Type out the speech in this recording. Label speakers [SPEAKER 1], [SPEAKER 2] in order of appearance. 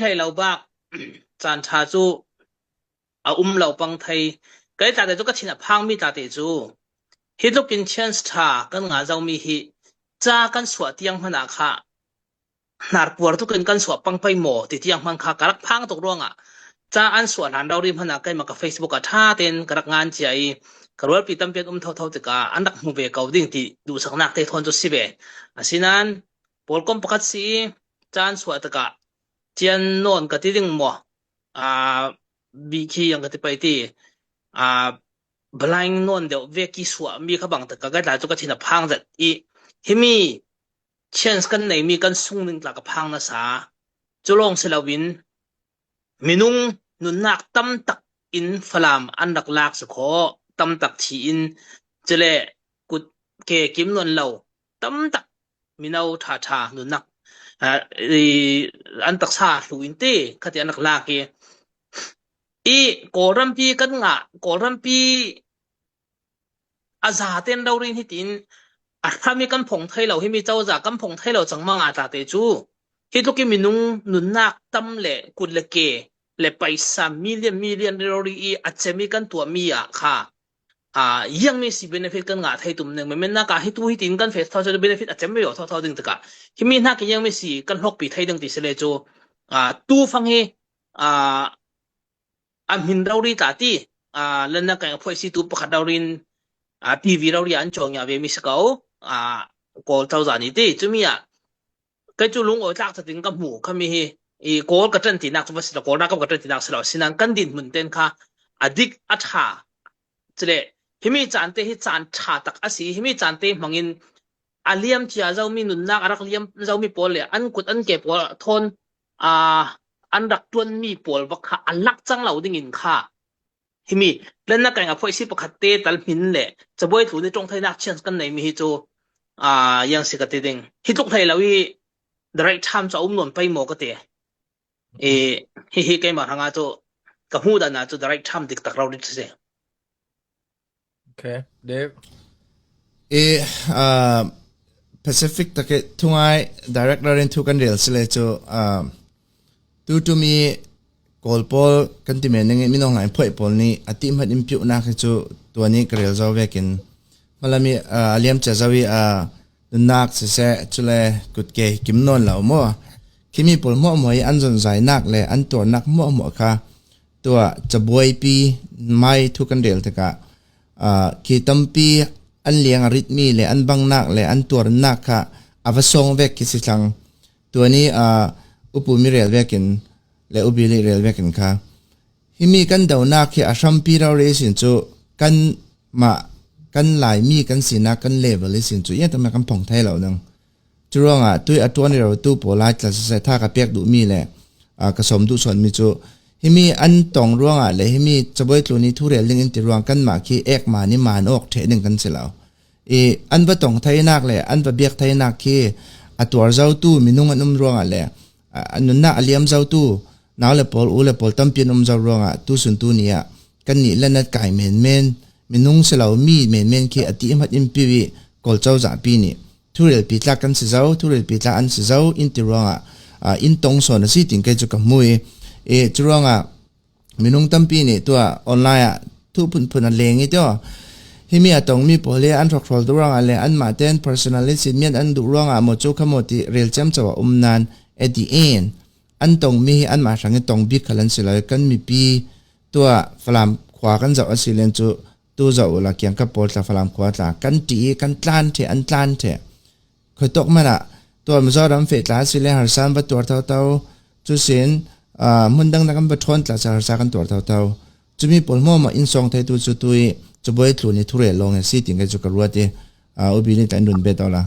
[SPEAKER 1] Hlei lo bak caan ṭha cu a um lo pang thei. Kei tlate cu ka thin a phangmi tlate cu hi tluk in chance ṭha kan ngah zomi hi ca kan suah tiang hmanh ah kha hnarpuar tuk in kan suah pang pei maw ti tiang hmanh kha ka rak phang tuk ruangah ca an suah hlan rori hmanh ah keimah ka Facebook ah ṭha tein ka rak ngan cia i ka rualpi tampi an um thotho tikah an rak hmu ve ko ding ti duhsaknak te thawn cu si ve. Asinain pawlkom pakhat si i ca an suah tikah cian nawn ka ti ding maw bi khi yang ka ti pai ti blind nawn deuh ve ki suah mi kha bang tak ka tla chu ka thin a phang zat i himi chance kan nei mi kan sung ning tla ka phang na sa chu long si loin minung nunnak tam tak in falam an rak lak su kho tam tak thi in chile kut ke kim non lo tam tak mino ṭhaṭha nunnak an taksa hlu in te khati an rak lak i i Kawlrampi kan ngah Kawlrampi a za ten rorin hi tiin a hram i kan phong thai lo hi mi cozah kan phong thai lo cang manga ta te cu hi tluk i minung nunnak tam le kut le ke le paisa million million rori i a cemi kan tuah mi ah kha iangmi si benefit kan ngah thei tum ning men na ka hi tu hi tin kan face tho chu benefit a chem yo tho tho ding taka hi mi hna ki iangmi si kan hlok pi thei ding ti sele chu tu fang hi a min rori ta ti lan na kai phoi si tu pakhat rorin TV rori an chong ya ve mi se ko kawl tho za ni ti chumi a Kei cu lungawi tlak catin ka hmu khami hi i Kawl ka ṭan tinak cu va si lo Kawl ralkap ka ṭan tinak si lo sinan kan dinhmun ten kha a dik a ṭha cule himi caan te hi caan ṭha tak a si himi caan te hmangin a liam cia zomi nunnak a rak liam zomi pawl le an kut an ke pawl thawn an rak ṭuanmi pawl va kha a lak cang lo dingin kha Himi tlennak keng a phoih si pakhat te tal hmin le cabuai tlu nih tawngthainak chance kan nei mi hi cu yang si ka ti ding. Hi tluk hlei lo i the right time cu a um nawn pei maw ka ti. I hihi keimah hrangah cu ka hmuh dan ah cu the right time dik tak ro rit si.
[SPEAKER 2] Okay, Dave.
[SPEAKER 3] I uh, Pacific take thungai direct in thu kan rel sile cu uh, tu tu mi kawl pawl kan ti men ning minong lai phoi pawl nih ati hmat in piu nak hi cu tuani ka rel zo vekin malami aliam cha zawi a nunnak siseh cule kutke kim nawn lo mo khimi pawl mo mo i an zon zai nak le an tuarnak mo mo kha Tuah cabuaipi mai thu kan rel tikah khi tampi an liang a ritmi le an bangnak le an tuarnak kha a va song vek khi si thlang. Tuan i upu mi rel vekin le ubi li rel vekin kha himi kan donak hi a hrampi rori sin cu kan mah kan Laimi kan sinak kan level i sin cu ian tam kan phong thai lo nang. Curuangah tui a ṭuan rero pawl lai tla siseh tha ka pek duhmi le ka sawm duh sawnmi cu himi an tong ruangah le himi cabuai tlun i thurel ding in ti ruang kanmah khi ekman i maan awk ṭheh ding kan si lo. I an va tong thainak le an va biak thainak khi a tuar zotu minung an um ruangah le an nunnak a liam zotu nau le pawl u le pawl tampi an um zo ruangah tusun tu ni ah kannih le nat kai menmen minung si lo mi menmen khi a ti hmat in piwi kawl cozah pi nih thurel pi tlak kan si zo thurel pi tlak an si zo in ti ruangah in tong sawn a si tin kei cu ka hmu i e cu ruangah minung tampi nih tua online ah thu phunphun an leng i to himi a tongmi pawl hi an hrokhrol duh ruangah le anmah ten personally sin an duh ruangah maw cu kha maw ti rel cem cho a um nan at the end an tongmi hi anmah hrang i tong bik khal an si lo kan mipi tua Falam khua kan zoh a si len cu tu zoh ula kiang ka pawl tla Falam khua tla kan ṭi i kan tlan ṭhe an tlan ṭhe khoi tok man ah tua Mizoram fe tla si le harsan va tuar tho tho cu sin hmun dang na kan va ṭhawn tla sa harsa kan tuar tho tho cumi pawl mo ma in song thei tu cu tui cabuai tlu ni thure long he si ting ke chu ka ruat i ubi ni tan run be to la.